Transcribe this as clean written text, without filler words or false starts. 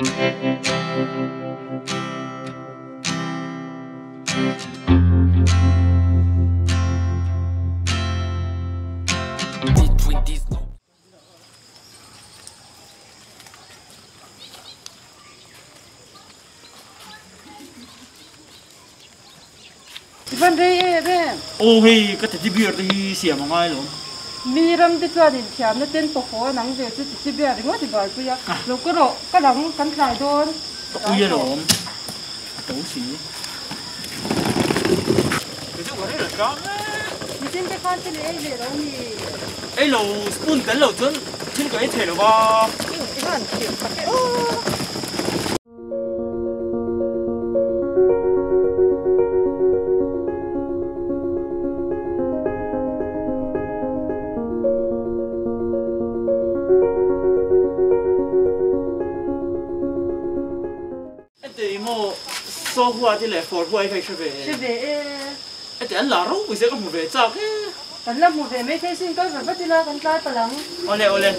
I van rei em em? Aw hei ka teddy bear te hi siam a ngai lo. Mi ram te chuan inthiamna ten pawh an ang ve chu teddy bear ringawt i buaipui a. Lo ka rawh ka lang kan tlai dawn. Ka ui alawm a to si. Kei chu ka rei lo tlang e. Mihring te khan thil i ei leh lo mi? Ei lo, spoon tel lo chuan thil ka ei thei lo va. I han thiam tak e aw. Heti maw saw hua te leh fawr hua hi ka i hre ve e. Hre ve e. Heti an la ropui sia ka hmu ve chak e. Kan la hmu ve mai thei sin kal vat vat ila kan tlai palh ang. Awle awle.